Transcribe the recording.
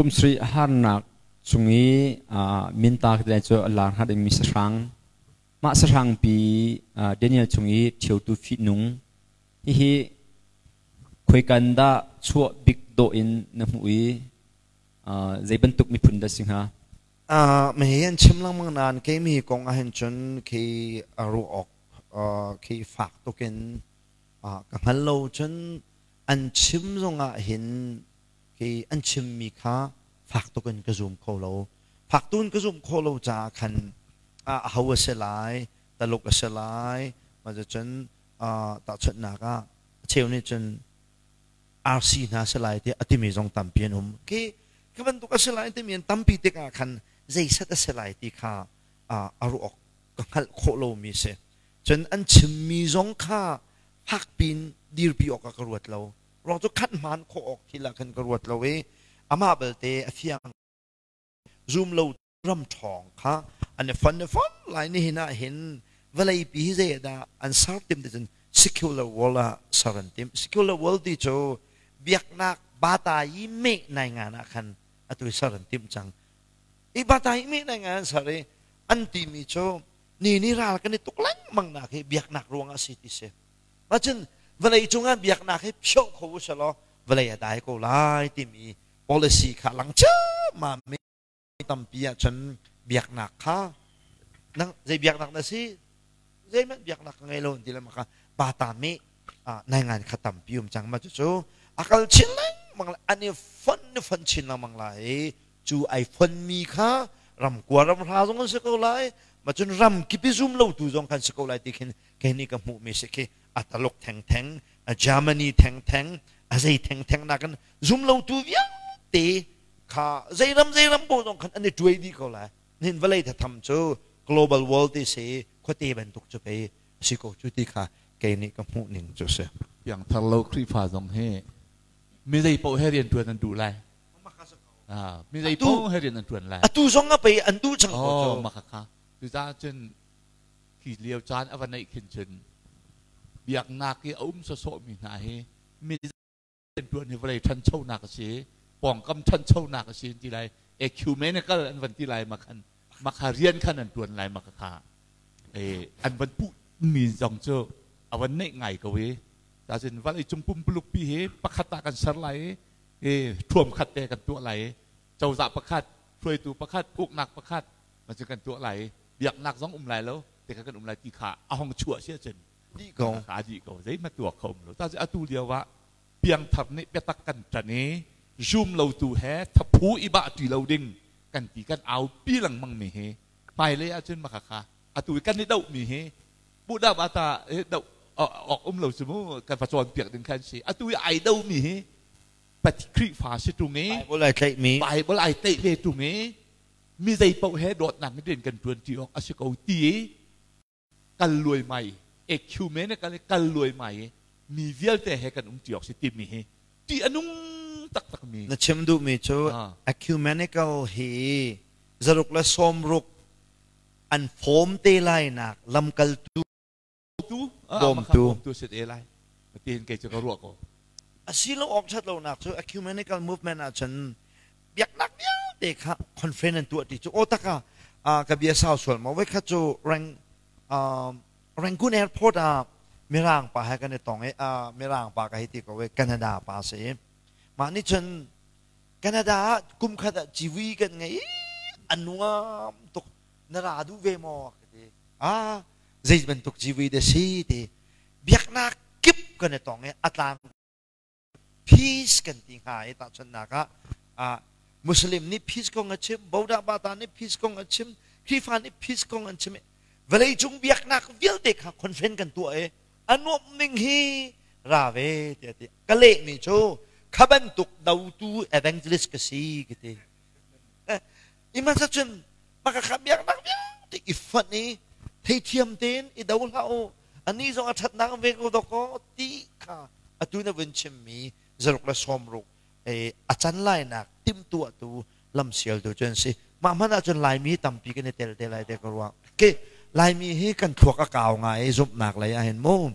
Kum sarih harnak chung i minta ka cu a lar hnga dingmi sahrang. Mah sahrang pi Daniel chung i ṭhiotu fihnung. Hihi khuaikan dah chuah bik dawh in na hmuh i zei bantuk miphun dah si hnga? Mei an chim lengmang nain keimi kong ahhin cun khi a ruah awk khi fak tukin ka hngal lo. Cun an chim zongah hin khi an chimmi kha fak tukin ka zum kho lo. Fak tukin ka zumh khawh lo caah khan aho a si lai, Taluk a si lai, mah cun tahchunhnak ah a cheu nih cun RC hna si lai tiah a timi zong tampi an um. Khi khi bantuk a si lai timi an tampi tikah khan zeiset a si lai ti kha a ruah awk ka hngalh khawh lomi si. Cun an chimmi zong kha fakpi in dirpi awk ah ka ruat lo. Ruang cu khat hmaan khawh awk thil ah khan ka ruat lo i amah belte a fiang zum lo ram ṭhawng kha an i fon i fon lai. Nihin ah hin vawleipi hi zei dah an ser tim ti cun secular world ah ser an tim. Secular world ti cu biaknak bata i meh nai ngan ah khan atu i ser an timh cang i bata i meh nai ngan an ser i an timi cu ni ni ral kan i tuk lengmang nak hi biaknak ruangah si ti si. Macun vawlei cungah biaknak hi phioh kho u selaw vawlei a dai ko lai timi policy kha lang ciammam. Tampi ahcun biaknak kha nang zei biaknak na si, zeihmanh biaknak ka ngei lo an ti le maka bata mi nai ngan kha tampi um cang. Ma cucu a kal chin lengmang lai, an i fon i fon chin lengmang lai. Cu ai fon mi kha ram kua ram hra zong an si ko lai, ma cun ram kip i zum lo tu zong kan si ko lai ti khin kei nih ka hmuh mi si. Khi a Taluk theng theng, a Germany theng theng, a zei theng theng nakin zum lo tu vialte kha zeiram zeiram paoh zong khan an i tuai dih ko lai. Nihin vawlei thatham cu global world ti si, khuate bantuk cu pei si ko cu ti kha kei nih ka hmuh ning cu si. Piangthar lo Khrihfa zong hi mi zei paoh he rian ṭuan an duh lai. Mi zei paoh he rian an ṭuan lai. Atu zong a pei an duh cang ko cu. Oh, maka kha. Cucaah cun khi lio caan a va neih khin cun biaknak i a um sawsawhmi hna hi mi ṭuan hi vawlei ṭhanchonak a si, pawngkam ṭhanchonak a si an ti lai, ecumenical an van ti lai. Ma khan makha rian khan an ṭuan lai. Maka kha an van puh mi zong cu a van neih ngai ko i cun vawlei cung pumpuluk pi hi pakhat ah kan ser lai i thuam khat te kan tuah lai i cozah pakhat, hruaitu pakhat, uknak pakhat ma cu kan tuah lai i biaknak zong um lai lo te kha kan um lai ti kha a hong chuah si ahcun dih ko. Kha dih ko, zeihmanh tuah kho um lo. Ta atu lio ah piangthar nih biatak kan ṭan i zum lotu he thaphu i bah ṭi lo ding kan ti, kan au pi lengmang mi hi hmailei ahcun maka kha atu i kan i doh mi hi Buddha bata doh awk um lo cu mu, kan va cawnpiak ding khan si. Atu i ai do mi hi Pati Khrihfa si ṭung i Bible ai tlaih mi, Bible ai tlaih ve ṭung i mi zei paoh he dawtnak in rian kan ṭuan ṭi awk a si ko ti i kal luaimai, ecumenical kal luaimai i mi vialte he kan um ṭi awk si timi hi ṭih a nung taktak mi. Na chim duhmi cu ecumenical hi 160 an form te lai nak lamkaltu tu bawmtu tu si te lai tiin kei cu ka ruah ko. Asilo awk ṭhat lonak cu ecumenical movement ahcun biaknak vialte kha conference an tuah ti cu aw taka ka bia sau sual maw. Voikhat cu reng Rangoon airport ah Mirang pa he kan i tong i Mirang pa ka hei ti ko i Canada pa si. Mah nih cun Canada ah kum khat ah civui kan ngei, a nuam tuk, na ra duh ve maw ka ti. Ah, zei bantuk civui dah si ti. Biaknak kip kan i tong i a tlang peace kan ti hnga i tahchunhnak ah Muslim nih peace kong a chim, Boda Bata nih peace kong a chim, Khrihfa nih peace kong an chim i vawleicung biaknak vialte kha conference kan tuah i a nuamh ning hi, ra ve tiah ti. Ka lehmi cu kha bantuk dotu evangelist ka si ka ti. Ihmasa cun maka kha biaknak vialte i fonh i theithiam tein i do hlah u, ani zong a ṭhatnak ve ko dawkaw ti kha atu na vun chimmi 160 a can lainak timhtuahtu, lamsialtu cu an si. Mah hmanh ahcun Laimi tampi kan i tel te lai te ka ruah. Ke Laimi hi kan thluak a kau ngai i zumhnak lei ah hin mu.